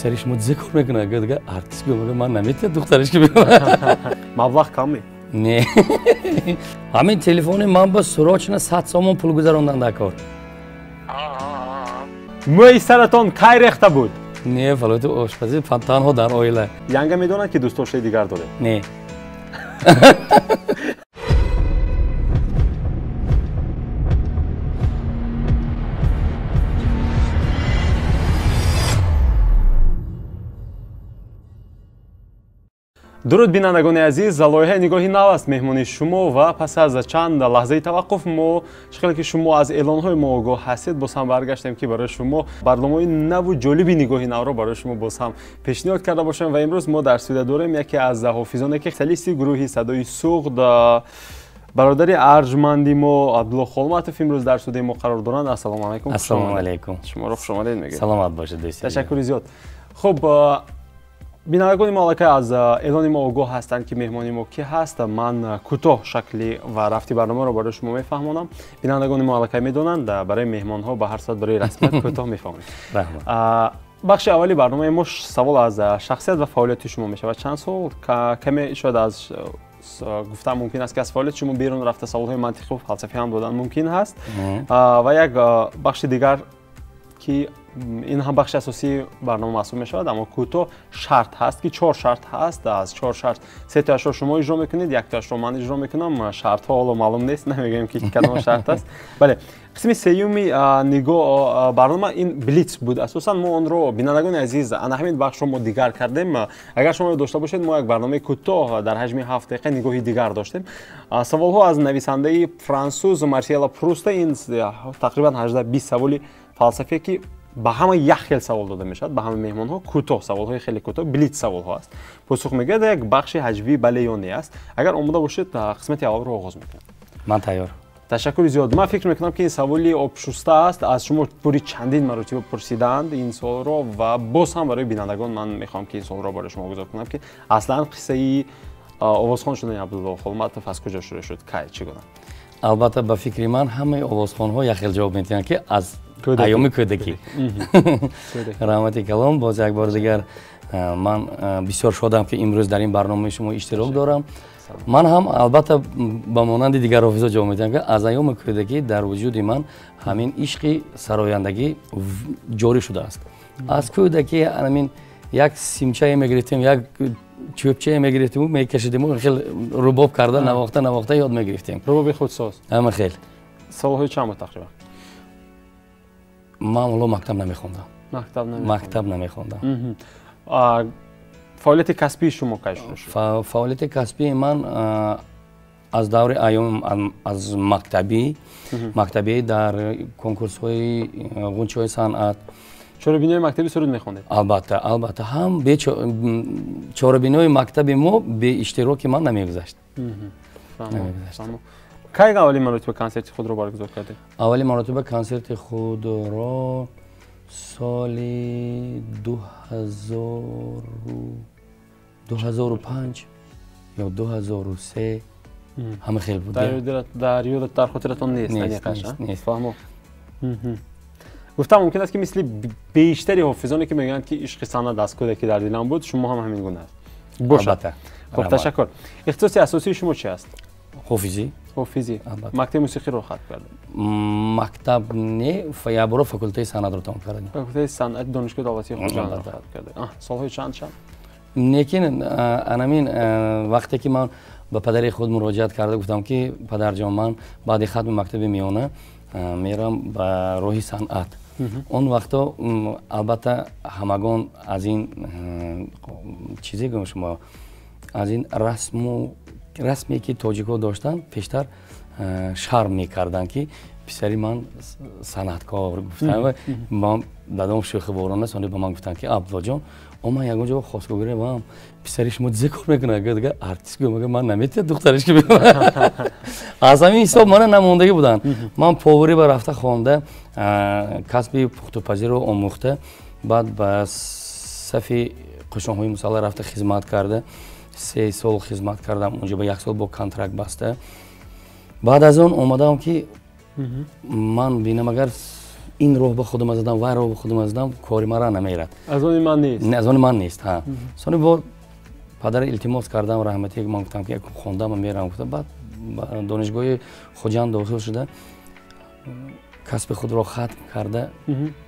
Писари шумо зе кор мекунад? Гуфт, артист. Гуфт, ман наметиҳад духтариш ки. Маблағ кам? Не. Ҳамин телефони ман ба срочно 100 сомон пул гузарондан дар кор. Мӯи саратон кай рехта буд? Не, фалоти ошпазӣ танҳо дар оила. Янга медонад, ки дӯстдоштаи дигар доред? Не. Дуруд, бинандагони азиз, лоиҳаи «Нигоҳи нав» аст меҳмони шумо ва пас аз чанд лаҳзаи таваққуф мо, чӣ хеле ки шумо аз эълонҳои мо огоҳ ҳастед, боз ҳам баргаштем, ки барои шумо барномаҳои наву ҷолиби «Нигоҳи нав»ро барои шумо боз ҳам пешниҳод карда бошем. Ва имрӯз мо дар студия дорем яке аз ҳофизоне, ки солисти гурӯҳи «Садои Суғд», бародари арҷманди мо Абдулло Холматов имрӯз дар студияи мо қарор доранд. Ассалому алайкум. Ассалому алайкум. Шуморо хушомадед мегӯем. Саломат бошед, дӯст. Ташаккури зиёд. Хуб, бинандагони мо аллакай аз эълони мо огоҳ ҳастанд, ки меҳмони мо кӣ ҳаст. Ман кӯтоҳ шакли ва рафти барномаро барои шумо мефаҳмонам. Бинандагони мо аллакай медонанд, барои меҳмонҳо ба ҳар сурат барои расмият кӯтоҳ мефаҳмонем. Бахши аввали барномаи мо савол аз шахсият ва фаъолияти шумо мешавад. Чанд сол каме шояд аз гуфтан мумкин аст, ки аз фаъолияти шумо берун рафта, саволҳои мантиқӣ фалсафӣ ҳам додан мумкин ҳаст. Ва як бахши дигар, ки ин ҳам бахши асосии барнома маҳсуб мешавад, аммо кӯтоҳ шарт ҳаст, ки чор шарт ҳаст. Аз чор шарт сетояшро шумо иҷро мекунед, яктояшро ман иҷро мекунам. Шартҳо ҳоло маълум нест, намегӯем, ки кадом шарт аст. Бале, қисми сеюми нигоҳ барнома ин блиц буд. Асосан мо онро, бинандагони азиз, ана ҳамин бахшро мо дигар кардем. Агар шумо дошта бошед, мо як барномаи кӯтоҳ дар ҳаҷми 7 дақиқа «Нигоҳи дигар» доштем. Саволҳо аз нависандаи франсуз Марсела Пруста, ин тақрибан 18-20 саволи фалсафие, ки ба ҳама як хел савол дода мешавад, ба ҳама меҳмонҳо. Кӯтоҳ саволҳои хеле кӯтоҳ, блиц саволҳо аст. Посух мегӯяд, як бахши ҳаҷвии бале ё не аст. Агар омода бошед, қисмати аввалро оғоз мекунем. Ман тайёр. Ташаккури зиёд. Ман фикр мекунам, ки ин саволи обшуста аст, аз шумо пури чандин маротиба пурсидаанд ин суолро ва боз ҳам барои бинандагон ман мехоҳам, ки ин суолро барои шумо гузор кунам, ки аслан қиссаи овозхон шудани Абдулло Холматов аз куҷо шурӯъ шуд, кай, чӣ гуна? Албатта, ба фикри ман, ҳамаи овозхонҳо як хел ҷавоб медиҳанд, ки аз айёми кӯдакӣ. Раҳмати калом. Боз як бори дигар ман бисёр шодам, ки имрӯз дар ин барномаи шумо иштирок дорам. Ман ҳам, албатта, ба монанди дигар ҳофизо ҷавоб медиҳам, ки аз айёми кӯдакӣ дар вуҷуди ман ҳамин ишқи сарояндагӣ ҷорӣ шудааст. Аз кӯдакӣ ҳамин як симчае мегирифтем, як чӯбчае мегирифтему мекашидему, хел рубоб карда, навохта навохта ёд мегирифтем. Рубоби худсоз? Ҳама хел. Солҳои чанд буд тақрибан? Ман ҳоло мактаб намехондам. Мактаб? Мактаб намехондам. Фаъолияти касбии шумо кай шурӯъ шуд? Фаъолияти касбии ман аз даври айём, аз мактабӣ, дар конкурсҳои ғунчаҳои санъат. Чорабиниҳои мактабӣ суруд мехондед? Албатта, албатта, ҳам чорабиниҳои мактаби мо бе иштироки ман намегузашт. Кай аввалин маротиба консерти худро баргузор кардед? Аввалин маротиба консерти худро соли 2005 ё 2003, ҳама хел буд. Дар ёдат, дар хотиратон нест? Нест. Фаҳмо. Гуфтам мумкин аст, ки мисли бештари ҳофизоне, ки мегӯянд, ки ишқи санъат аз кӯдаки дар дилам буд, шумо ҳам ҳамин гуна аст бошад. Хуб, ташаккур. Ихтисоси асосии шумо чи аст? Ҳофизӣ. Ҳофизӣ. Мактаби мусиқиро хатм кардед? Мактаб не, якбора факултаи санъатро тамом кардем. Факултаи санъати Донишгоҳи давлатии Хуҷандро хатм кардед. Солҳои чанд чанд? Лекин анамин вақте ки ман ба падари худ муроҷиат карда гуфтам, ки падарҷон, ман баъди хатми мактаби миёна мерам ба роҳи санъат, он вақто, албатта, ҳамагон аз ин чизе гӯем шумо, аз ин расму расме, ки тоҷикҳо доштанд пештар, шарм мекарданд, ки писари ман санъаткор гуфтанд. Ман дадом шӯхиворона сони ба ман гуфтанд, ки Абдуллоҷон, о, ман ягон ҷо хостгорӣ равам, писари шумо зе кор мекунад? Гуфт, артист. Гуфт, ман наметиҳад духтариш ки. Аз ҳамин ҳисоб мана намондагӣ буданд. Ман поварӣ ба рафта хонда, касби пухтупазиро омӯхта, баъд ба сафи қӯшонҳои мусаллаҳ рафта хизмат карда, 3 сол хизмат кардам онҷо, ба як сол бо контракт баста. Баъд аз он омадам, ки ман бинам, агар Ин роҳ ба худам задам, вай роҳ ба худам задам, кори мара намерад. Аз они ман нест. Аз они ман нест, ҳа. Сони бо падар илтимос кардам, раҳматӣ, ман гуфтам ки хондам мерам, гуфтам. Баъд ба донишгоҳи Хуҷанд дохил шуда, касби худро хатм карда,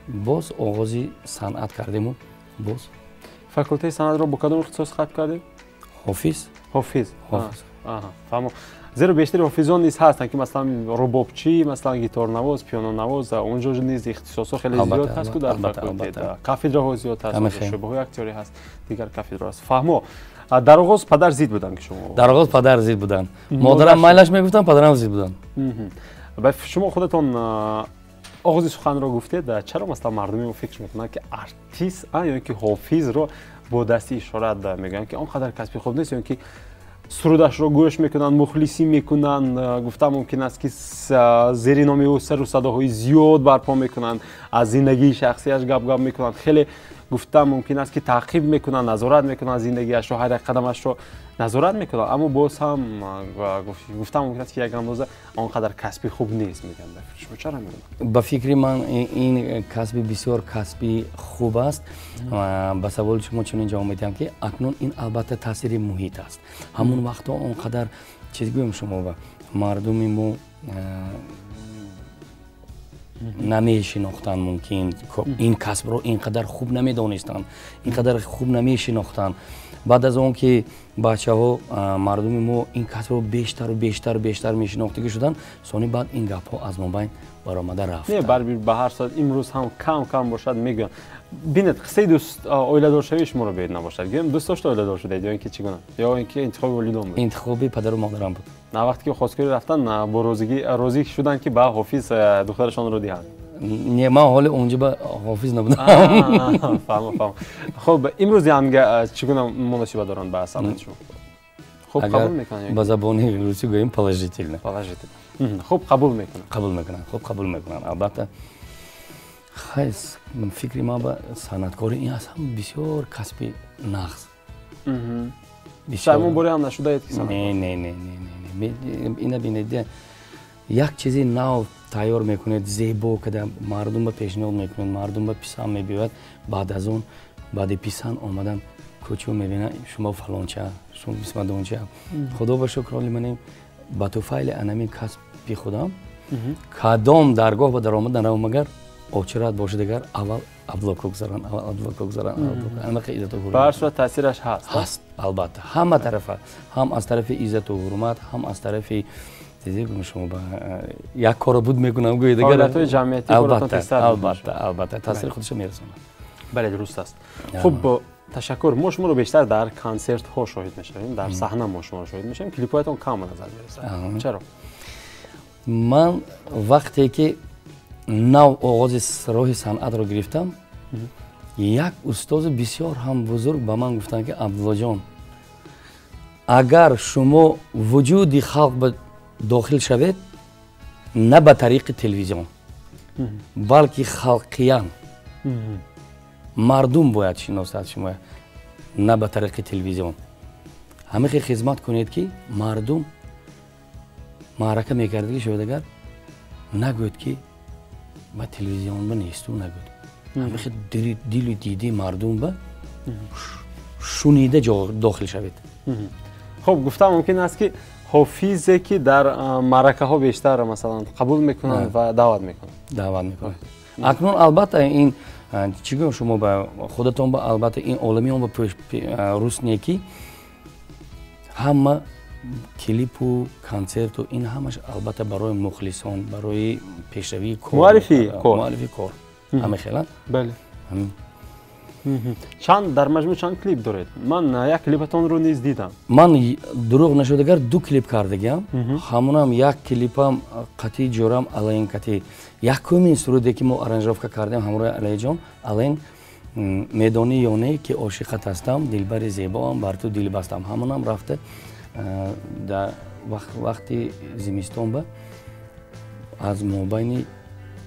боз оғози санъат кардему боз. Факултети санъатро бо кадом ихтисос хатм кардед? Ҳофиз. Ҳофиз. Ҳофиз. Фаҳмо. Зеро бештари ҳофизон низ ҳастанд ки масалан рубобчӣ, масалан гитарнавоз, пианонавоз, онҷо низ ихтисосҳо хеле зиёд ҳаст ку дар факултет. Кафедраҳо зиёд ҳаст, шӯъбаҳои актёрӣ ҳаст, дигар кафедраҳо ҳаст. Фаҳмо. Дар оғоз падар зид буданд ки шумо? Дар оғоз падар зид буданд. Модарам майлаш мегуфтанд, падарам зид буданд. Ва шумо худатон оғози суханро гуфтед, чаро масалан мардуми мо фикр мекунанд ки артист ё ки ҳофизро бо дасти ишорат мегӯянд ки он қадар касби хуб нест, ё ки сурудашро гӯш мекунанд, мухлисӣ мекунанд, гуфта мумкин аст ки зери номи ӯ сару садоҳои зиёд барпо мекунанд, аз зиндагии шахсияш гап-гап мекунанд, хеле гуфта мумкин аст ки таъқиб мекунанд, назорат мекунанд зиндагиашро, ҳар як қадамашро назорат мекунанд, аммо боз ҳам гуфта мумкин аст ки як андоза он қадар касби хуб нест мегӯянд. Шумо чаро мегӯянд? Ба фикри ман ин касби бисёр касби хуб аст. Ба саволи шумо чунин ҷавоб медиҳам ки акнун ин албатта таъсири муҳит аст. Ҳамон вақтҳо он қадар чиз гӯем шумо ба мардуми мо намешинохтанд, мумкин ин касбро ин қадар хуб намедонистанд, ин қадар хуб намешинохтанд. Баъд аз он ки бачаҳо, мардуми мо ин касбро бештару бештар бештар мешинохтагӣ шуданд, сони баъд ин гапҳо аз мобайн баромада рафт. Не, ба ҳар сурат имрӯз ҳам кам кам бошад мегӯянд. Бинед, қиссаи дӯст оиладоршавии шуморо биёед набошад. Гӯем дӯст дошта оиладор шудаед ё ин ки чӣ гуна? Ё ин ки интихоби волидон буд? Интихоби падару модарам буд. На вақте ки хостгорӣ рафтан, бо розигӣ шуданд ки ба ҳофиз духтарашонро диҳанд? Не, ман ҳоле онҷо ба ҳофиз набудам. Фаҳмам, фаҳмам. Хуб, имрӯз янга чӣ гуна муносибат доранд ба санъати шумо? Хуб қабул мекунанд? Ба забони русӣ гӯем положительно. Положительно. Хуб қабул мекунанд. Қабул мекунанд, хуб қабул мекунанд. Албатта. Хай, фикри ман ба санъаткорӣ ин аз ҳам бисёр касби нағз. Шаймон боре ҳам нашудаед ки санъаткор? Не, не, не, не, не. Ина бинед, як чизи нав тайёр мекунед, зебо када мардум ба пешниҳод мекунед, мардум ба писанд мебиёяд. Баъд аз он, баъди писанд омадан кӯчо мебинад шумо фалонча, шумо бисмадонча. Худо ба шукр, ҳоли манем ба туфайли анамин касби худам кадом даргоҳ ба даромад наравам, магар очират бошад, дигар аввал Абдулло гузаранд, аввал Абдулло гузаранд. Ҳамақа иззату ҳурмат. Ба ҳар сурат таъсираш ҳаст? Ҳаст, албатта. Ҳама тарафа, ҳам аз тарафи иззату ҳурмат, ҳам аз тарафи шумо ба як корро буд мекунам, гӯед дигар ҳолатҳои ҷамъиятӣ. Албатта, албатта, албатта таъсири худашро мерасонад. Бале, дуруст аст. Хуб, ташаккур. Мо шуморо бештар дар консертҳо шоҳид мешавем, дар саҳна мо шуморо шоҳид мешавем, клипҳоятон кам ба назар мерасад. Чаро? Ман вақте ки нав оғози роҳи санъатро гирифтам, як устози бисёр ҳам бузург ба ман гуфтанд ки Абдуллоҷон, агар шумо вуҷуди халқ ба дохил шавед, на ба тариқи телевизион, балки халқиян мардум бояд шиносад шумо, на ба тариқи телевизион. Ҳамихе хизмат кунед ки мардум маърака мекардагӣ шавад, агар нагӯяд ки ба телевизион ба несту нагӯяд. Ҳамихе дилу диди мардум ба шунида дохил шавед. Хуб, гуфта мумкин аст ки ҳофизе ки дар маъракаҳо бештар масалан қабул мекунанд ва даъват мекунанд. Даъват мекунанд. Акнун албатта ин чӣ гӯям шумо ба худатон ба албатта ин олами он ба рус не ки ҳама клипу консерту ин ҳамаш албатта барои мухлисон, барои пешравии кор, муаррифии кор, муаррифии кор ҳама хела. Бале. Чанд дар маҷмӯъ чанд клип доред? Ман як клипатонро низ дидам. Ман дурӯғ нашуд, агар ду клип кардагиам, ҳамонам як клипам қатъи ҷорам Алайн қатъи. Якумин суруде ки мо аранжировка кардем ҳамроҳи Алайҷон, Алайн медонӣ ё не ки ошиқат ҳастам, дилбари зебоам, бар ту дил бастам. Ҳамонам рафта дар вақти зимистон ба аз мобайни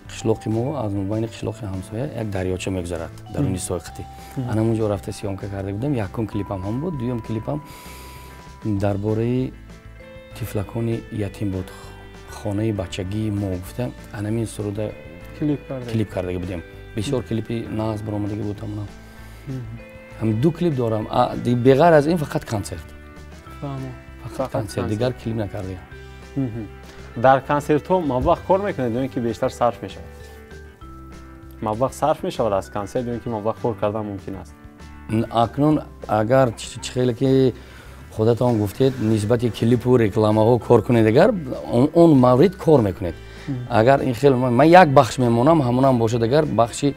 қишлоқи мо, аз мобайни қишлоқи ҳамсоя як дарёча мегузарад даруни сойқати. Ана онҷо рафта съёмка карда будем. Якум клипам ҳам буд, дуюм клипам дар бораи тифлакони ятим буд, хонаи бачагии мо гуфта. Анамин суруда Клип кардагӣ будем. Бисёр клипи нағз баромадагӣ буд ҳамонам. Ҳам ду клип дорам. Беғайр аз ин фақат консерт. Фақат консерт, дигар клип накардем. Дар консертҳо маблағ кор мекунед ё ин ки бештар сарф мешавад? Маблағ сарф мешавад аз консерт ё ин ки маблағ кор кардан мумкин аст? Акнун агар чӣ хеле ки худатон гуфтед, нисбати клипу рекламаҳо кор кунед, агар он маврид кор мекунед. Агар ин хел ман як бахш мемонам, ҳамонам бошад, агар бахши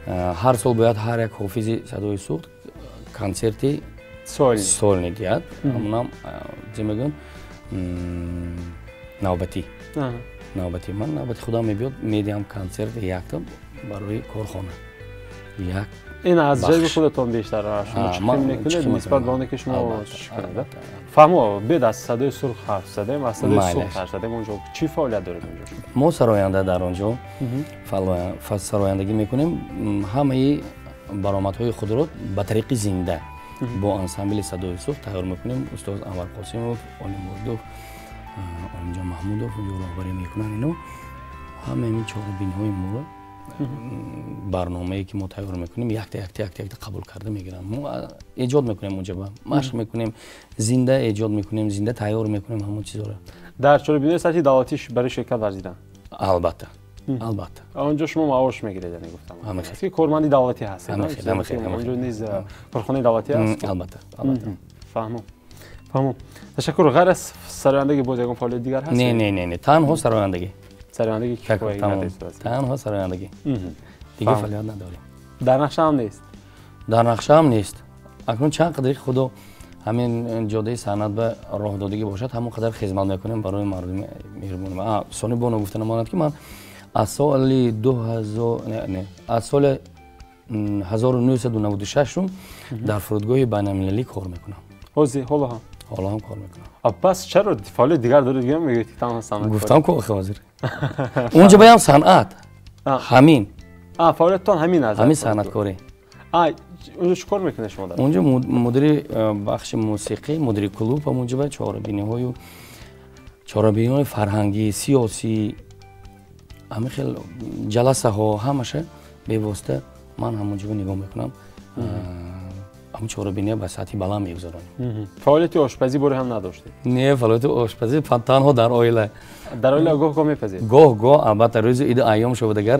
ҳар сол бояд ҳар як ҳофизи садои Суғд консерти сольный диҳад, ҳамонам чӣ мегӯям, навбатӣ. Навбатӣ ман навбати худам мебиёд, медиҳам консерт якта барои корхона. Як ин аз ҷайби худатон бештар шумо чӣ мекунед нисбат ба оне ки шумо чӣ кунед? Фаҳмо, биёед аз садои Сурх ҳарф задем, аз садои Сурх ҳарф задем. Онҷо чӣ фаъолият доред онҷо? Мо сароянда дар онҷо сарояндагӣ мекунем. Ҳамаи баромадҳои худро ба тариқи зинда бо ансамбли садои Сурх тайёр мекунем. Устоз Анвар Қосимов, Олим Мурдов, Олимҷон Маҳмудов онҷо роҳбарӣ мекунанд. Ино ҳамаи ин чорабиниҳои моро, барномае ки мо тайёр мекунем, якта якта якта якта қабул карда мегиранд. Мо эҷод мекунем, онҷо машқ мекунем, зинда эҷод мекунем, зинда тайёр мекунем ҳамон чизҳоро. Дар чорабиниҳои сатҳи давлатӣ барои ширкат варзидан? Албатта, албатта. Онҷо шумо маош мегиред, яъне гуфтам. Ки корманди давлатӣ ҳастед. Онҷо низ корхонаи давлатӣ аст? Албатта, албатта. Фаҳмом. Фаҳмом. Ташаккур. Ғайр аз сарояндагӣ боз ягон фаъолияти дигар ҳаст? Не, не, не, не, танҳо сарояндагӣ. Сарояндагӣ кифоя кардааст. Танҳо сарояндагӣ. Дигар фаъолият надорем. Дар нақша ҳам нест? Дар нақша ҳам нест. Акнун чанд қадри худо ҳамин ҷодаи санъат ба роҳ додагӣ бошад, ҳамон қадар хизмат мекунем барои мардуми меҳрубон. Сони боно гуфта намонад ки ман аз соли 2000, не, аз соли 1996 дар фурудгоҳи байналмилалӣ кор мекунам. Ҳозир ҳоло ҳам? Ҳоло ҳам кор мекунам. Пас чаро фаъолияти дигар доред, мегӯед ки танҳо санъат? Гуфтам ку охи ҳозир. Онҷо баям санъат. Ҳамин. Фаъолияттон ҳамин аст? Ҳамин санъаткорӣ. Онҷо чӣ кор мекунед шумо? Онҷо мудири бахши мусиқӣ, мудири клуб, ҳамонҷо ба чорабиниҳои фарҳангӣ, сиёсӣ, ҳамин хел ҷаласаҳо ҳамаша бевосита ман ҳамонҷо нигоҳ мекунам. Ҳамон чорабиниҳо ба сатҳи баланд мегузаронем. Фаъолияти ошпазӣ боре ҳам надоштед? Не, фаъолияти ошпазӣ танҳо дар оила. Дар оила гоҳ-гоҳ мепазед? Гоҳ-гоҳ, албатта, рӯзи иду айём шавад агар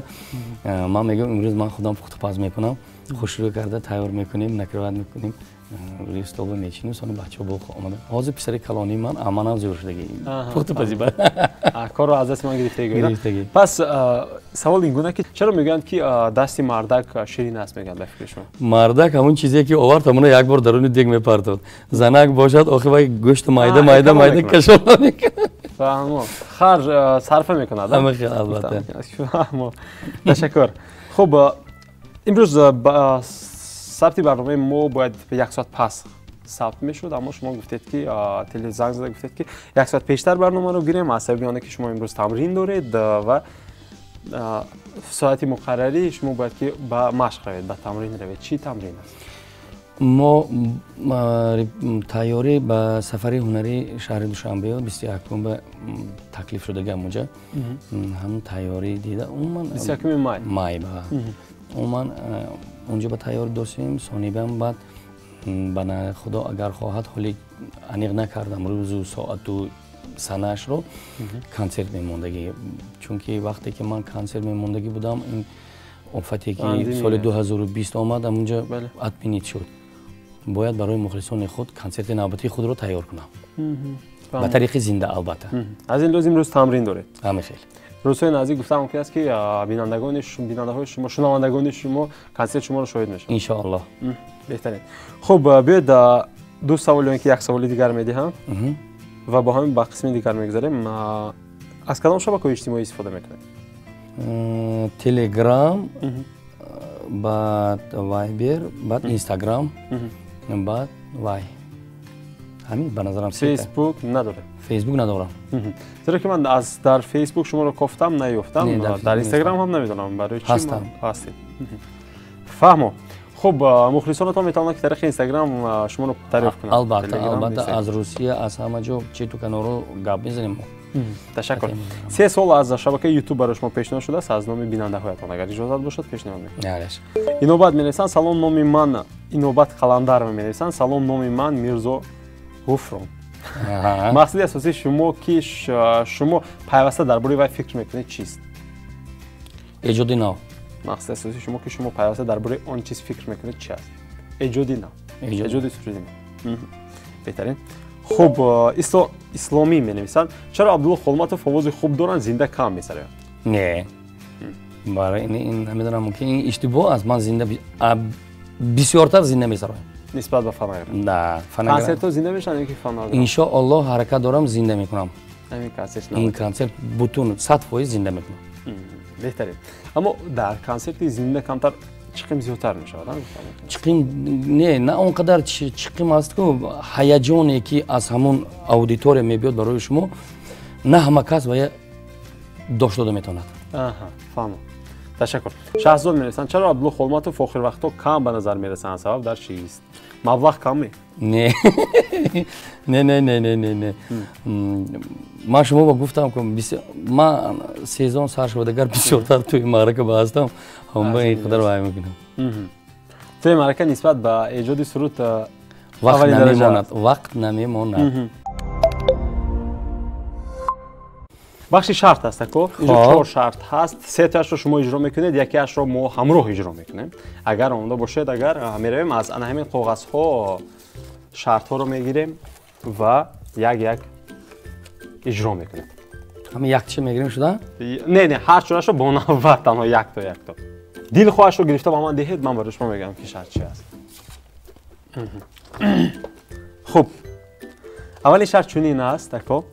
ман мегӯям имрӯз ман худам пухтупаз мекунам, хушрӯ карда тайёр мекунем, накрывать мекунем, рӯи столба мечинем, сони бачаҳо бо омада. Ҳозир писари калонии ман аманам зӯр шудагӣ. Пухтупазӣ ба. Корро аз дасти ман гирифтагӣ. Пас савол ин гуна ки чаро мегӯянд ки дасти мардак ширин аст, мегӯянд ба фикри шумо? Мардак ҳамон чизе ки овард, ҳамоно як бор даруни дег мепартод. Занак бошад, охи вай гӯшту майда майда майда кашола мекунад. Фаҳмо. Харҷ сарфа мекунад. Ҳама хел, албатта. Фаҳмо. Ташаккур. Хуб, имрӯз сабти барномаи мо бояд як соат пас сабт мешуд, аммо шумо гуфтед ки телезанг зада гуфтед ки як соат пештар барномаро гирем, аз сабаби оне ки шумо имрӯз тамрин доред ва соати муқаррарӣ шумо бояд ки ба машқ равед, ба тамрин равед. Чӣ тамрин аст? Мо тайёрӣ ба сафари ҳунарии шаҳри Душанбе 21 ба таклиф шудагӣ ҳамонҷа. Ҳамон тайёрӣ дида умуман 21 май. Май ба. Умуман онҷо ба тайёр дошем, сонибам баъд ба худо агар хоҳад, ҳоли аниқ накардам рӯзу соату санаашро, консерт мемондагӣ. Чунки вақте ки ман консерт мемондагӣ будам, ин офате ки соли 2020 омад, ҳамонҷо отменить шуд. Бояд барои мухлисони худ консерти навбатии худро тайёр кунам. Ба тариқи зинда, албатта. Аз ин лоз имрӯз тамрин доред? Ҳамин хел. Рӯзҳои наздик гуфтам мумкин аст ки бинандаҳои шумо, шунавандагони шумо консерти шуморо шоҳид мешаванд. Иншоаллоҳ. Беҳтарин. Хуб, биёед ду савол ё ин ки як саволи дигар медиҳам ва бо ҳамин ба қисми дигар мегузарем. Аз кадом шабакаҳои иҷтимоӣ истифода мекунед? Телеграм, баъд Вайбер, баъд Инстаграм, баъд вай. Ҳамин ба назарам. Фейсбук надоред? Фейсбук надорам. Зеро ки ман аз дар Фейсбук шуморо кофтам, наёфтам. Дар Инстаграм ҳам намедонам барои чӣ ҳастед. Фаҳмо. Хуб, мухлисонатон метавонанд ки тариқи Инстаграм шуморо дарёфт кунанд. Албатта, албатта, аз Русия, аз ҳама ҷо чету каноро гап мезанем мо. Ташаккур. Се суол аз шабакаи YouTube барои шумо пешниҳод шудааст, аз номи бинандаҳоятон агар иҷозат бошад пешниҳод мекунам. Инобат менависанд: салом, номи ман Инобат Қаландарова менависанд. Салом, номи ман Мирзо Ғуфрон. Мақсади асосии шумо ки шумо пайваста дар бораи вай фикр мекунед чист? Эҷоди нав. Мақсади асосии шумо ки шумо пайваста дар бораи он чиз фикр мекунед чи аст? Эҷоди нав. Эҷоди суруди нав. Беҳтарин. Хуб, Исломӣ менависанд: чаро Абдулло Холматов овози хуб доранд, зинда кам месароянд? Не, барои ин намедонам, мумкин ин иштибоҳ аст. Ман зинда бисёртар зинда месароям нисбат ба фонограмма. Да, фонограмма. Консертҳо зинда мешаванд ё ки фонограмма? Иншоаллоҳ ҳаракат дорам, зинда мекунам. Ҳамин консерт, ин консерт бутун 100% зинда мекунам. Беҳтарин. Аммо дар консерти зинда камтар чиқим зиёдтар мешавад? Чиқим не, на он қадар чиқим аст ку ҳаяҷоне ки аз ҳамон аудитория мебиёд барои шумо, на ҳама кас вая дошт дода метавонад. Аҳа, фаҳмам. Ташаккур. Шаҳзод менависанд: чаро Абдулло Холматов охир вақтҳо кам ба назар мерасанд? Сабаб дар чист? Маблағ кам? Не. Не, не, не, не, не, не. Ман шумо гуфтам ки ман сезон сар шуд, агар бисёртар тӯи маърака ба ҳастам, ҳам ин қадар вай мекунам. Тӯи маърака нисбат ба эҷоди суруд вақт намемонад, вақт намемонад. Бахши шарт аст, ако? Инҷо 4 шарт ҳаст. Сетояшро шумо иҷро мекунед, якеашро мо ҳамроҳ иҷро мекунем. Агар омода бошед, агар меравем аз ана ҳамин коғазҳо шартҳоро мегирем ва як-як иҷро мекунем. Ҳама якча мегирем шуда? Не, не, ҳар чорашро бо навбат, танҳо якто якто. Дилхоҳашро гирифта ба ман диҳед, ман барои шумо мегӯям ки шарт чи аст. Хуб, аввалин шарт чунин аст, ако?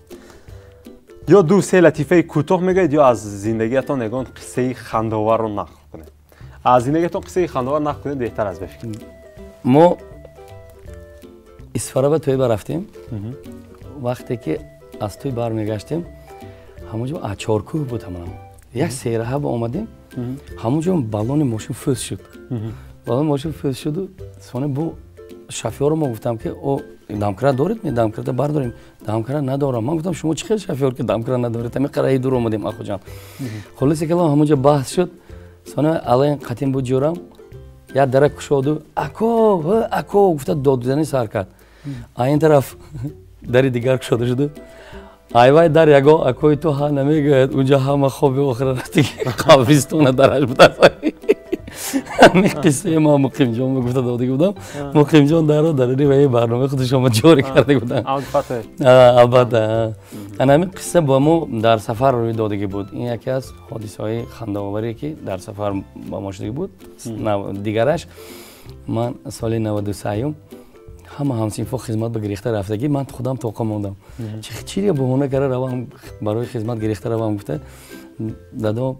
Ё ду се латифаи кӯтоҳ мегӯед, ё аз зиндагиятон ягон қиссаи хандаоварро нақл кунед. Аз зиндагиятон қиссаи хандаовар нақл кунед беҳтар аст, ба фикр. Мо Исфара ба тӯй рафтем. Вақте ки аз тӯй бармегаштем, ҳамонҷо Чоркӯҳ буд ҳамонам. Як сераҳа ба омадем, ҳамонҷо баллони мошин фӯз шуд. Баллони мошин фӯз шуду соне бу шофёрро мо гуфтам ки о дамкара доред? Не, дамкарата бардорем. Дамкара надорам. Ман гуфтам шумо чӣ хел шофёр ки дамкара надоред? Ҳамин қараи дур омадем Ахуҷанд. Хулоси калом ҳамонҷо баҳс шуд. Соне алайн қатим буд ҷӯрам, як дара кушоду ако, ако гуфта додзанӣ сар кард. А ин тараф дари дигар кушода шуду. Айвай дар яго акои ту ҳа намегӯяд, унҷо ҳама хоби охира рафти қабристона дараш будааст. Ҳамин қиссаи ман Муқимҷон ба гуфта додагӣ будам. Муқимҷон даро даруни ваи барномаи худашон ҷорӣ карда буданд. Албатта. Ана ҳамин қисса ба мо дар сафар рӯй додагӣ буд. Ин яке аз ҳодисаҳои хандаоваре ки дар сафар ба мо шудагӣ буд. Дигараш ман соли 93 ҳама ҳамсинфо хизмат ба гирифта рафтагӣ, ман худам тоқа мондам. Чире баҳона карда равам барои хизмат гирифта равам гуфта, дадо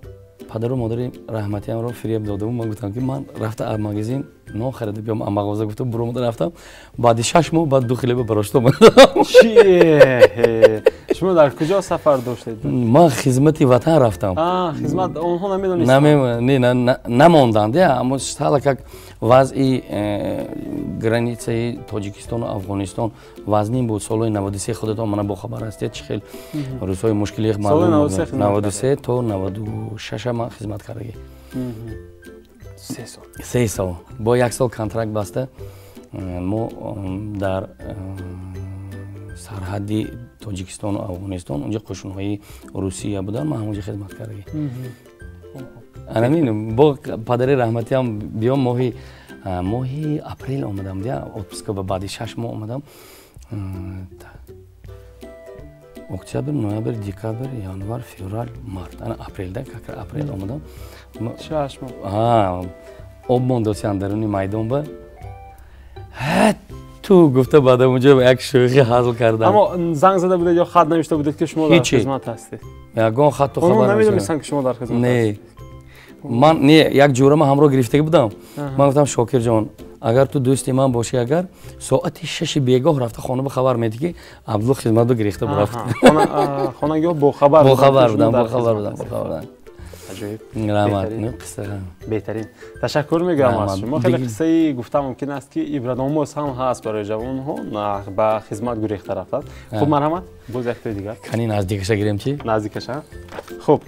падару модари раҳматиамро фиреб додаму ман гуфтам ки ман рафта аз магазин нон харида биём, аз мағоза гуфта буромада рафтам. Баъди 6 моҳ баъд ду хлеба барошта омадам. Чи? Шумо дар куҷо сафар доштед? Ман хизмати ватан рафтам. Хизмат онҳо намедонистанд? Не, намонданд, аммо стала как вазъи границаи Тоҷикистону Афғонистон вазнин буд. Солҳои 93 худатон мана бохабар ҳастед, чӣ хел рӯзҳои мушкили мардум. 93 то 96 ман хизмат кардагӣ. 3 сол. 3 сол. Бо 1 сол контракт баста мо дар сарҳадди Тоҷикистону Афғонистон унҷо қӯшунҳои Русия буданд, ман ҳамонҷо хизмат кардагӣ. Анамин бо падари раҳматиам биём моҳи апрел омадам, отпуска ба баъди 6 моҳ омадам. Октябр, ноябр, декабр, январ, феврал, март. Ана апрелда, как апрел омадам. 6 моҳ. Об мондосиан даруни майдон ба. Ту гуфта баъдам унҷо як шӯхӣ ҳазл кардам. Аммо занг зада будед ё хат навишта будед ки шумо дар хизмат ҳастед? Ягон хатту хабар. Онҳо намедонистанд ки шумо дар хизмат ҳастед? Не. Ман не, як ҷӯрама ҳамроҳ гирифтагӣ будам. Ман гуфтам Шокирҷон, агар ту дӯсти ман бошӣ, агар соати 6 бегоҳ рафта хона ба хабар медиҳӣ ки Абдулло хизматро гирифта бурафт. Хонагиҳо бохабар буданд, бохабар буданд, бохабар буданд. Аҷоиб. Раҳмат. Қисса. Беҳтарин. Ташаккур мегӯям аз шумо. Хеле қиссаи гуфта мумкин аст, ки ибратомӯз ҳам ҳаст барои ҷавонҳо, ба хизмат гурехта рафтанд. Хуб, марҳамат, боз яктои дигар. Кани наздикаша гирем чи? Наздикаша. Хуб.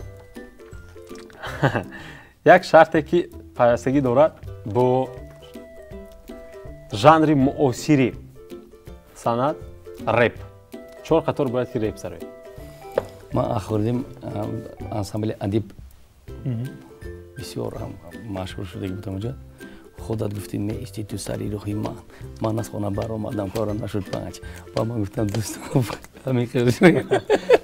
Як шарте ки пайвастагӣ дорад бо жанри муосири санъат реп. Чор қатор бояд ки реп сароед. Ман ахурдим ансамбли Адиб бисёр машҳур шудаги будам онҷо. Худат гуфтӣ меистӣ ту сари рӯҳи ман. Ман аз хона баромадам, корам нашуд панҷ. Ба ман гуфтам дӯстам ҳамин хел.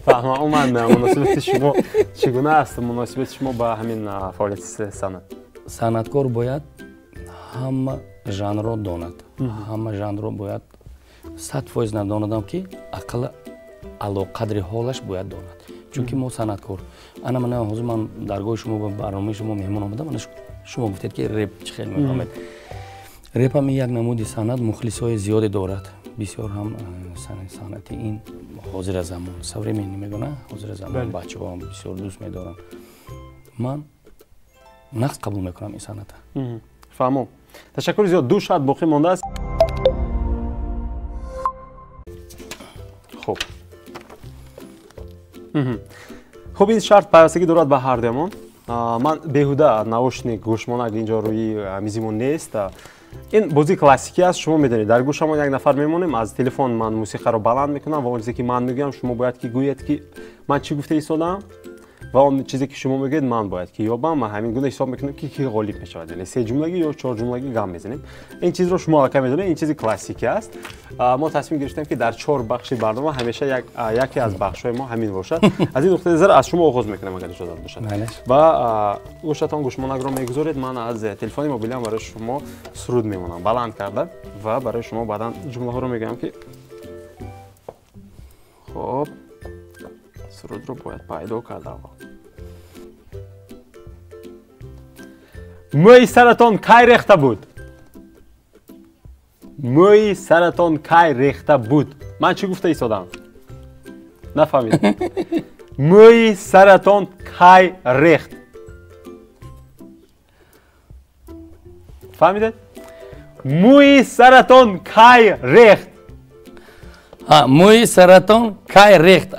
Фаҳмам, умуман муносибати шумо чӣ гуна аст? Муносибати шумо ба ҳамин фаъолияти санъат? Санъаткор бояд ҳама жанрро донад. Ҳама жанрро бояд 100% надонадам, ки ақалла алоқадри ҳолаш бояд донад. Чунки мо санъаткор. Ана мана ҳозир ман даргоҳи шумо ба барномаи шумо меҳмон омадам. Ана шумо гуфтед, ки реп чӣ хел мефаҳмед. Реп ҳам як намуди санъат, мухлисҳои зиёде дорад. Бисёр ҳам санъати ин ҳозира замон, современный мегӯна, ҳозира замон бачаҳо ҳам бисёр дӯст медоранд. Ман нақд қабул мекунам ин санъата. Фаҳмом. Ташаккури зиёд. Ду шарт боқӣ мондааст. Хуб. Хуб, ин шарт пайвастагӣ дорад ба ҳардуямон. Ман беҳуда наушник, гӯшмонак инҷо рӯи мизимон нест. Ин бозии классикӣ аст, шумо медонед. Дар гӯшамон як нафар мемонем, аз телефон ман мусиқаро баланд мекунам ва он чизе ки ман мегӯям, шумо бояд ки гӯед ки ман чӣ гуфта истодаам ва он чизе ки шумо мегӯед ман бояд ки ёбам. Ман ҳамин гуна ҳисоб мекунам ки ки ғолиб мешавад. Яъне се ҷумлагӣ ё чор ҷумлагӣ гам мезанем. Ин чизро шумо аллакай медонед, ин чизи классикӣ аст. Мо тасмим гирифтем ки дар чор бахши барнома ҳамеша яке аз бахшҳои мо ҳамин бошад. Аз ин нуқтаи назар аз шумо оғоз мекунам, агар иҷозат бошад. Ва гӯшатон гӯшмонакро мегузоред, ман аз телефони мобилиам барои шумо суруд мемонам баланд карда ва барои шумо баъдан ҷумлаҳоро мегӯям ки хуб, сурудро бояд пайдо кард аввал. Мӯи саратон кай рехта буд? Мӯи саратон кай рехта буд? Ман чӣ гуфта истодам? Нафаҳмидам. Мӯи саратон кай рехт? Фаҳмидед? Мӯи саратон кай рехт? Мӯи саратон кай рехт?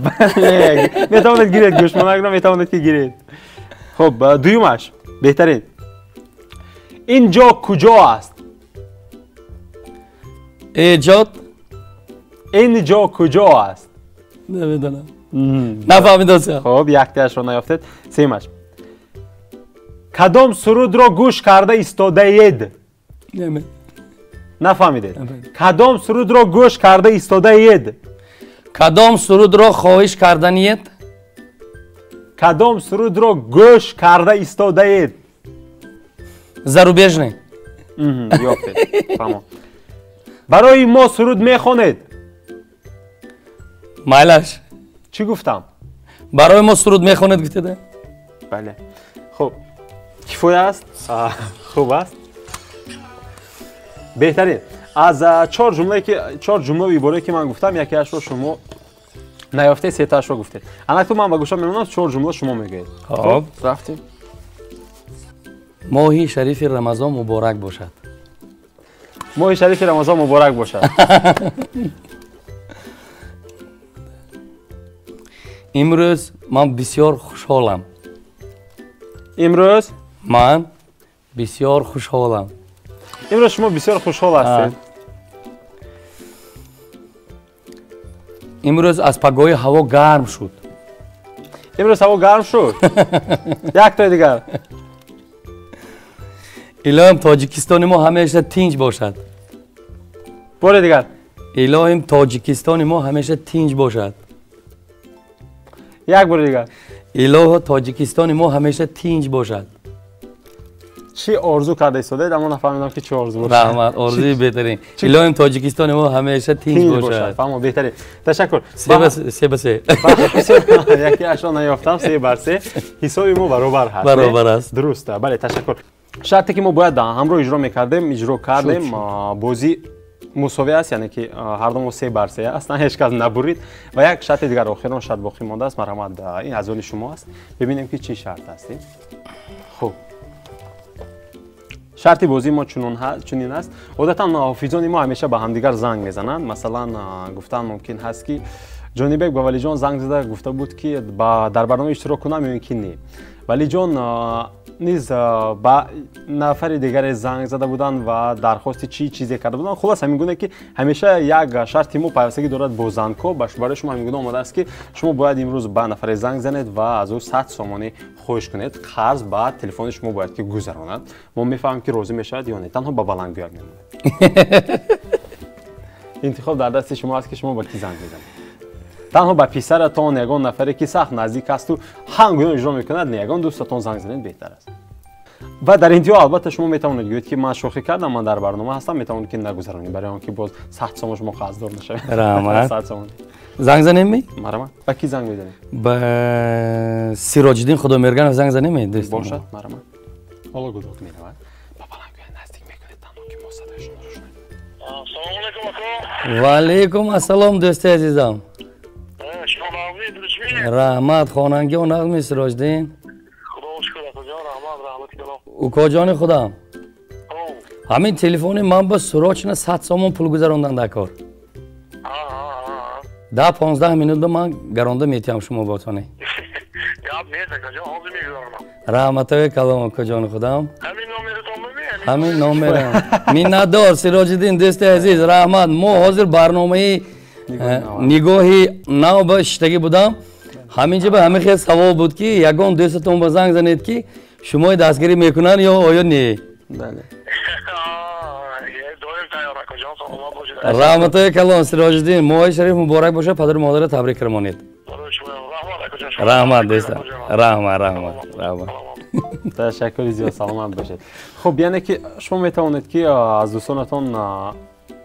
Бале, метавонед гиред гӯшмонакро, метавонед ки гиред. Хуб, дуюмаш беҳтарин. Ин ҷо куҷо аст? Эҷод. Ин ҷо куҷо аст? Намедонам. Нафаҳмидам. Хуб, яктаашро наёфтед. Сеюмаш. Кадом сурудро гӯш карда истодаед? Нафаҳмидед. Кадом сурудро гӯш карда истодаед? Кадом сурудро хоҳиш карданиед? Кадом сурудро гӯш карда истодаед? Зарубежный. Ёфтед. Фаҳмом. Барои мо суруд мехонед? Майлаш. Чӣ гуфтам? Барои мо суруд мехонед гуфтеда? Бале. Хуб, кифоя аст? Хуб аст. Беҳтарин. Аз чор ҷумлае ки чор ҷумлаи иборае ки ман гуфтам, якеашро шумо наёфтед, сетаашро гуфтед. Анакто ман ба гӯшам мемонам, чор ҷумла шумо мегӯед. Хуб, рафтем. Моҳи шарифи Рамазон муборак бошад. Моҳи шарифи Рамазон муборак бошад. Имрӯз ман бисёр хушҳолам. Имрӯз ман бисёр хушҳолам. Имрӯз шумо бисёр хушҳол ҳастед. Имрӯз аз пагоҳи ҳаво гарм шуд. Имрӯз ҳаво гарм шуд. Яктои дигар. Илоҳим Тоҷикистони мо ҳамеша тинҷ бошад. Бори дигар. Илоҳим Тоҷикистони мо ҳамеша тинҷ бошад. Як бори дигар. Илоҳо Тоҷикистони мо ҳамеша тинҷ бошад. Чӣ орзу карда истодаед, аммо нафаҳмидам ки чӣ орзу бошад. Раҳмат, орзуи беҳтарин. Илоҳим Тоҷикистони мо ҳамеша тинҷ бошад. Фаҳмо, беҳтарин. Ташаккур. Се ба се. Яке ашро наёфтам, се бар се. Ҳисоби мо баробар ҳаст. Баробар аст. Дуруст. Бале, ташаккур. Шарте ки мо бояд ҳамроҳ иҷро мекардем, иҷро кардем. Бозӣ Мусовӣ аст, яъне ки ҳар ду мо 3-3 аст, ҳеҷ кас набурид. Ва як шарти дигар, охирон шарт боқӣ мондааст. Марҳамат, ин аз они шумо аст. Бибинем ки чӣ шарт аст. Хуб, шарти бозии мо чунин аст. Одатан ҳофизони мо ҳамеша ба ҳамдигар занг мезананд. Масалан, гуфтан мумкин ҳаст ки Ҷонибек ба Валиҷон занг зада гуфта буд ки дар барнома иштирок кунам ё ин ки не. Валиҷон низ ба нафари дигаре занг зада буданд ва дархости чӣ чизе карда буданд. Хулос, ҳамин гуна ки ҳамеша як шарти мо пайвастагӣ дорад бо зангҳо. Барои шумо ҳамин гуна омадааст ки шумо бояд имрӯз ба нафаре занг занед ва аз ӯ 100 сомонӣ хоҳиш кунед. Қарз ба телефони шумо бояд ки гузаронад. Мо мефаҳмем ки розӣ мешавад ё не. Танҳо ба баландгӯяк мемонад. Интихоб дар дасти шумо аст ки шумо ба кӣ занг мезанед. Танҳо ба писаратон, ягон нафаре ки сахт наздик асту ҳам гуна иҷро мекунад, не, ягон дӯстатон занг занед беҳтар аст. Ва дар интиҳо албатта шумо метавонед гӯед ки ман шӯхӣ кардам, ман дар барнома ҳастам, метавонед ки нагузаронед, барои он ки боз 100 сомон шумо қарздор нашавед. Раҳмат. 100 сомон. Занг занем ми? Марҳамат. Ба кӣ занг мезанед? Ба Сироҷиддин Худомерганов занг занем ми, дӯст? Бошад, марҳамат. Ҳоло гудок меравад. Ба баландгӯя наздик мекунед, танҳо ки мо садои шуморо шунавем. Салому алайкум ака. Ва алайкум ассалом, дӯсти азизам. Раҳмат, хонангио нағми Сироҷиддин. Укоҷони худам, ҳамин телефони ман ба срочно 100 сомон пул гузарондан дар кор. 10-15 минут ба ман гаронда метиҳам шумо ботоне. Раҳматои калом, укоҷони худам. Ҳамин номерам. Миннатдор, Сироҷиддин, дӯсти азиз, раҳмат. Мо ҳозир барномаи нигоҳи нав ба шиштагӣ будам. Ҳаминҷа ба ҳамин хел савол буд ки ягон дӯстатон ба занг занед ки шумои дастгирӣ мекунанд ё оё не. Раҳматои калон, Сироҷиддин, моҳи шариф муборак бошад, падару модарро табрик кирмонед. Раҳмат дӯстам, раҳмат, раҳмат, раҳмат. Ташаккури зиёд, саломат бошед. Хуб, яъне ки шумо метавонед ки аз дӯстонатон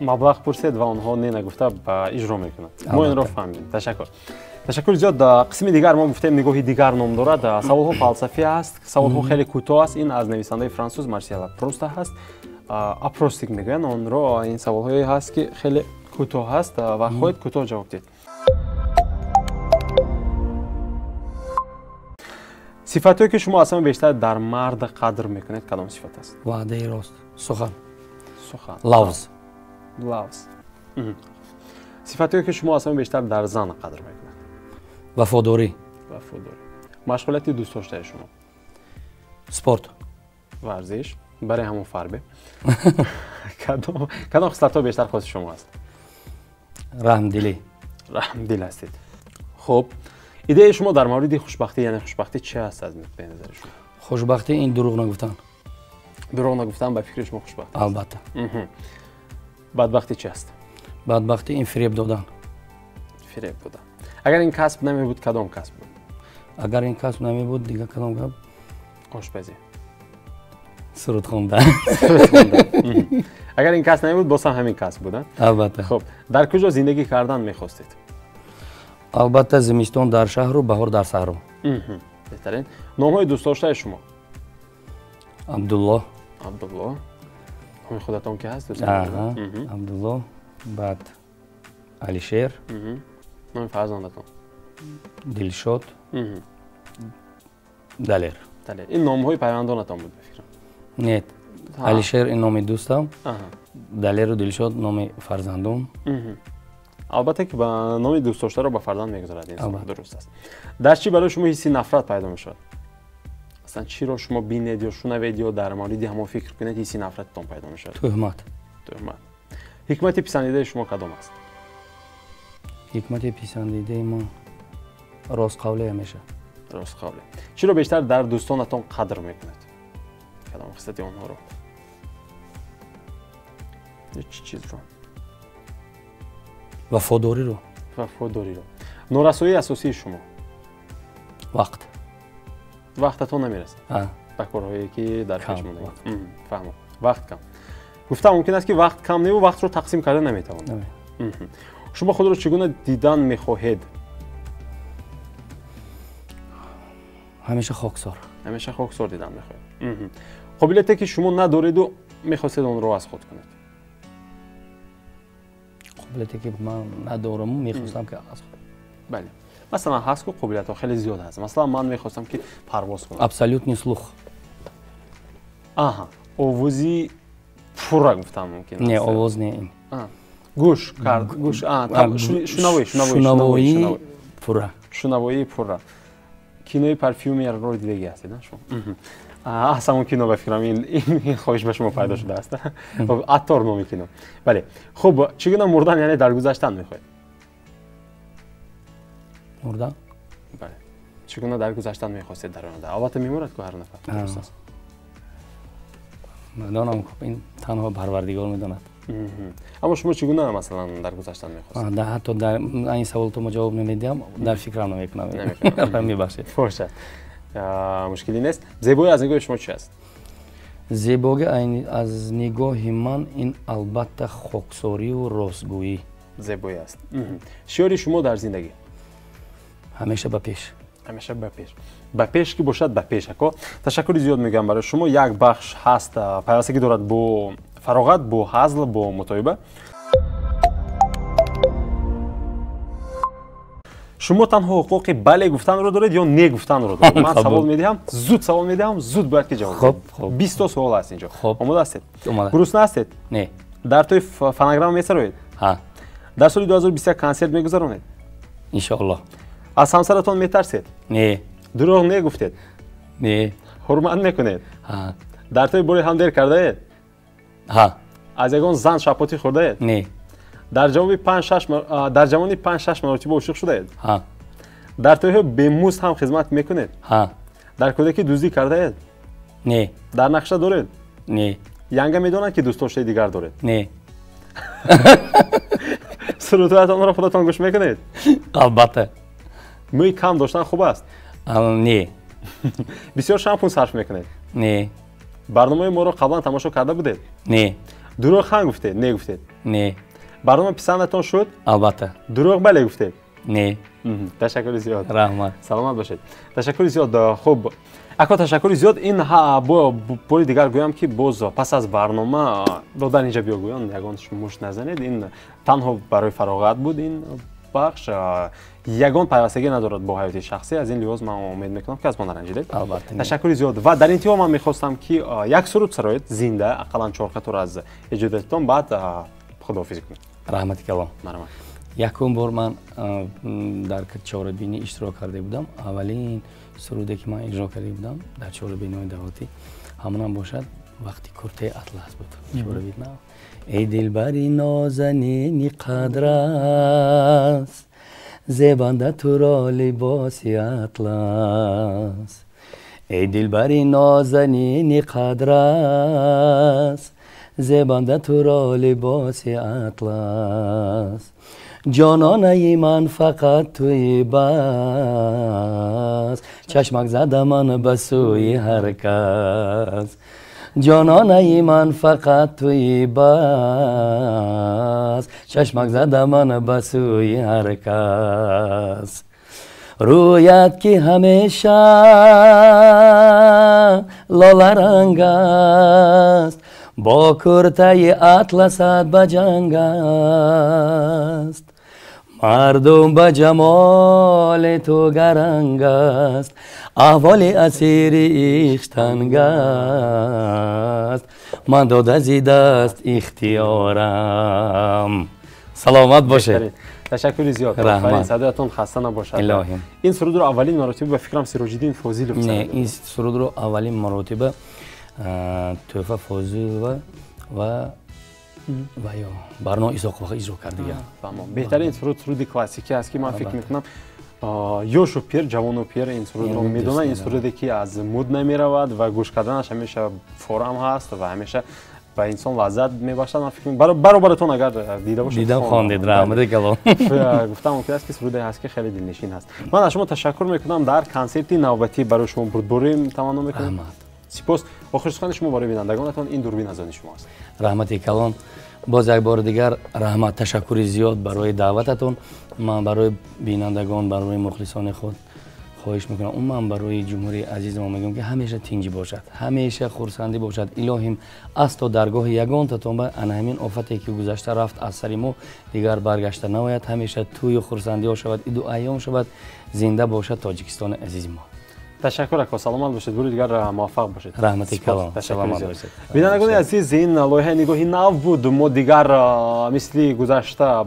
маблағ пурсед ва онҳо не нагуфта ба иҷро мекунанд. Мо инро фаҳмидем. Ташаккур. Ташаккури зиёд. Қисми дигар мо гуфтем нигоҳи дигар ном дорад. Саволҳо фалсафӣ аст, саволҳо хеле кӯтоҳ аст. Ин аз нависандаи франсуз Марсела Пруста ҳаст. Опросник мегӯянд онро. Ин саволҳое ҳаст ки хеле кӯтоҳ ҳаст ва хоҳед кӯтоҳ ҷавоб диҳед. Сифатҳое ки шумо аз ҳама бештар дар мард қадр мекунед кадом сифат аст? Ваъдаи рост, сухан. Сухан. Лавз. Лавз. Сифатҳое ки шумо аз ҳама бештар дар зан қадр мекунед? Вафодорӣ. Вафодорӣ. Машғулияти дӯстдоштаи шумо? Спорт. Варзиш. Барои ҳамон фарбе. Кадом хислатҳо бештар хоси шумо аст? Раҳмдилӣ. Раҳмдил ҳастед. Хуб, идеяи шумо дар мавриди хушбахтӣ, яъне хушбахтӣ чи аст аз нуқтаи назари шумо? Хушбахтӣ ин дурӯғ нагуфтан. Дурӯғ нагуфтан ба фикри шумо хушбахт аст? Албатта. Бадбахтӣ чи аст? Бадбахтӣ ин фиреб додан. Фиреб додан. Агар ин касб намебуд, кадом касб буд? Агар ин касб намебуд, дигар кадом касб? Ошпазӣ. Суруд хондан. Агар ин касб намебуд, боз ҳам ҳамин касб буд, а? Албатта. Хуб, дар куҷо зиндагӣ кардан мехостед? Албатта, зимистон дар шаҳру, баҳор дар саҳро. Беҳтарин. Номҳои дӯстдоштаи шумо? Абдулло. Абдулло. Номи худатон ки ҳаст? Абдулло, баъд Алишер. Номи фарзандатон? Дилшод. Далер. Далер. Ин номҳои пайвандонатон буд, ба фикрам? Нет. Алишер ин номи дӯстам. Далеру Дилшод номи фарзандум. Албатта ки ба номи дӯстдоштаро ба фарзанд мегузорад инсон. Дуруст аст. Дар чӣ барои шумо ҳисси нафрат пайдо мешавад? Аслан чиро шумо бинед ё шунавед ё дар мавриди ҳамон фикр кунед, ҳисси нафрататон пайдо мешавад? Тӯҳмат. Тӯҳмат. Ҳикмати писандидаи шумо кадом аст? Ҳикмати писандидаи мо ростқавле ҳамеша. Ростқавле. Чиро бештар дар дӯстонатон қадр мекунед? Кадом хислати онҳоро? Ё чӣ чизро? Вафодориро. Вафодориро. Норасоии асосии шумо? Вақт. Вақтатон намерасад? Ба корҳое ки дар пеш мондаед. Фаҳмам. Вақт кам. Гуфта мумкин аст ки вақт кам неву вақтро тақсим карда наметавонед. Шумо худро чӣ гуна дидан мехоҳед? Ҳамеша хоксор. Ҳамеша хоксор дидан мехоҳед. Қобилияте ки шумо надореду мехостед онро аз худ кунед? Қобилияте ки ман надорам, мехостам ки аз бале. Масалан, ҳаст ку қобилиятҳо хеле зиёд ҳаст. Масалан, ман мехостам ки парвоз кунам. Абсолютный слух. Аҳа, овози пурра гуфтам мумкин. Не, овоз не ин. Гӯш кард, гӯш, шунавоии пурра. Шунавоии пурра. Кинои Парфюмерро дидагӣ ҳастед, на шумо? Аз ҳамон кино ба фикрам ин хоҳиш ба шумо пайдо шудааст. Аттор номи кино. Бале. Хуб, чӣ гуна мурдан, яъне даргузаштан мехоҳед? Мурдан? Бале. Чӣ гуна даргузаштан мехостед дар оянда? Албатта мемурад ку ҳар нафар. Дуруст аст. Медонам, ин танҳо Парвардигор медонад. Аммо шумо чӣ гуна масалан даргузаштан мехостед? Ҳатто дар ин саволто мо ҷавоб намедиҳам, дар фикрам намекунам. Мебахшед. Бошад. Мушкилӣ нест. Зебоӣ аз нигоҳи шумо чи аст? Зебогӣ аз нигоҳи ман ин албатта хоксорию ростгӯӣ. Зебоӣ аст. Шиори шумо дар зиндагӣ? Ҳамеша ба пеш. Ҳамеша ба пеш. Ба пеш ки бошад, ба пеш, ако. Ташаккури зиёд мегӯям барои шумо. Як бахш ҳаст, пайвастагӣ дорад бо фароғат, бо ҳазл, бо мутоиба. Шумо танҳо ҳуқуқи бале гуфтанро доред ё не гуфтанро доред? Ман савол медиҳам, зуд савол медиҳам, зуд бояд ки ҷавоб диҳед. 20 то суол аст инҷо. Омода ҳастед? Гурусна ҳастед? Не. Дар тӯи фонограмма месароед? Ҳа. Дар соли 2021 консерт мегузаронед? Иншоаллоҳ. Аз ҳамсаратон метарсед? Не. Дурӯғ не гуфтед? Не. Ҳурмат мекунед? Ҳа. Дар тӯи бори ҳам дер кардаед? Ҳа. Аз ягон зан шапотӣ хӯрдаед? Не. Дар ҷавони 5-6 маротиба ошиқ шудаед? Ҳа. Дар тӯйҳо бемузд ҳам хизмат мекунед? Ҳа. Дар кӯдакӣ дуздӣ кардаед? Не. Дар нақша доред? Не. Янга медонад ки дӯстдоштаи дигар доред? Не. Сурудҳоятонро худатон гӯш мекунед? Албатта. Мӯи кам доштан хуб аст? Не. Бисёр шампун сарф мекунед? Не. Барномаи моро қаблан тамошо карда будед? Не. Дурӯғ ҳам гуфтед? Не гуфтед? Не. Барнома писандатон шуд? Албатта. Дурӯғ бале гуфтед? Не. Ташаккури зиёд. Раҳмат. Саломат бошед. Ташаккури зиёд. Хуб, ако ташаккури зиёд. Ин бори дигар гӯям ки боз пас аз барнома додан инҷа биёгӯён ягон мушт назанед. Ин танҳо барои фароғат буд ин бахш. Ягон пайвастагӣ надорад бо ҳаёти шахсӣ. Аз ин лиҳоз ман умед мекунам ки аз мо наранҷидед. Албатта. Ташаккури зиёд. Ва дар интиҳо ман мехостам ки як суруд сароед зинда, ақаллан 4 қатор аз эҷодиятон, баъд худоҳофизӣ кунед. Раҳмати калом. Марҳамат. Якум бор ман дар чорабинӣ иштирок карда будам. Аввалин суруде ки ман иҷро карда будам дар чорабиниҳои давлатӣ, ҳамонам бошад вақти куртаи атлас буд. Чорабина. Эй дилбари нозанини қадрас, зебанда туро либоси атлас. Эй дилбари нозанини қадрас, зебанда туро либоси атлас. Ҷононаи ман фақат туи бас, чашмак зада ман ба сӯи ҳар кас. Ҷононаи ман фақат туи бас, чашмак зада ман ба сӯи ҳар кас. Рӯят ки ҳамеша лоларанг аст, бо куртаи атласат ба ҷанг аст. Мардум ба ҷамоли ту гаранг аст, аҳволи асири ишқ танг аст. Ман дода зи даст ихтиёрам. Саломат бошед. Ташаккури зиёд. Раҳмат. Садоятон хаста набошад. Илоҳим. Ин сурудро аввалин маротиба ба фикрам Сироҷиддин Фозилов Не, ин сурудро аввалин маротиба Тӯҳфа Фозилова ва ё Барно Исоқова иҷро кардагианд. Беҳтарин суруд суруди классикӣ аст ки ман фикр мекунам ёшу пир, ҷавону пир ин сурудро медонанд. Ин суруде ки аз муд намеравад ва гӯш карданаш ҳамеша форам ҳаст ва ҳамеша ба инсон лаззат мебахшад. Ман фикр баробаратон агар дида бошед, дидам, хондед. Раҳмати калом. Гуфтам мумкин аст ки суруде ҳаст ки хеле дилнишин ҳаст. Ман аз шумо ташаккур мекунам. Дар консерти навбатӣ барои шумо бурдборӣ таманно мекунам. Сипос. Охир сухани шумо барои бинандагонатон ин дурбин аз они шумо аст. Раҳмати калон. Боз як бори дигар раҳмат, ташаккури зиёд барои даъвататон. Ман барои бинандагон, барои мухлисони худ Хоҳиш мекунам, умуман барои ҷумҳурии азизи мо мегӯям, ки ҳамеша тинҷӣ бошад, ҳамеша хурсандӣ бошад. Илоҳим, асто даргоҳи ягонтатон ба ана ҳамин офате, ки гузашта рафт аз сари мо, дигар баргашта наояд. Ҳамеша тӯю хурсандиҳо шавад, иду айём шавад. Зинда бошад Тоҷикистони азизи мо. Ташаккур, ако, саломат бошед, бури дигар муваффақ бошед. Раҳмати калон, саломат бошед. Бинандагони азиз, ин лоиҳаи «Нигоҳи нав» буд. Мо дигар мисли гузашта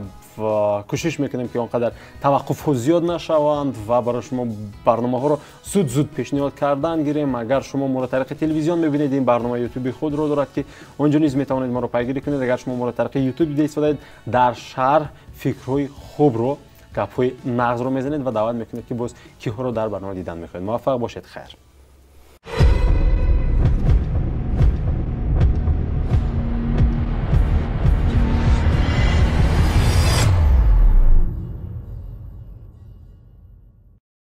кӯшиш мекунем, ки он қадар таваққуфҳо зиёд нашаванд ва барои шумо барномаҳоро зуд зуд пешниҳод кардан гирем. Агар шумо моро тариқи телевизион мебинед, ин барнома Ютуби худро дорад, ки он ҷо низ метавонед моро пайгирӣ кунед. Агар шумо моро тариқи Ютуб дида истодаед, дар шарҳ фикрҳои хубро, гапҳои нағзро мезанед ва даъват мекунед, ки боз киҳоро дар барнома дидан мехоҳед. Муваффақ бошед, хайр.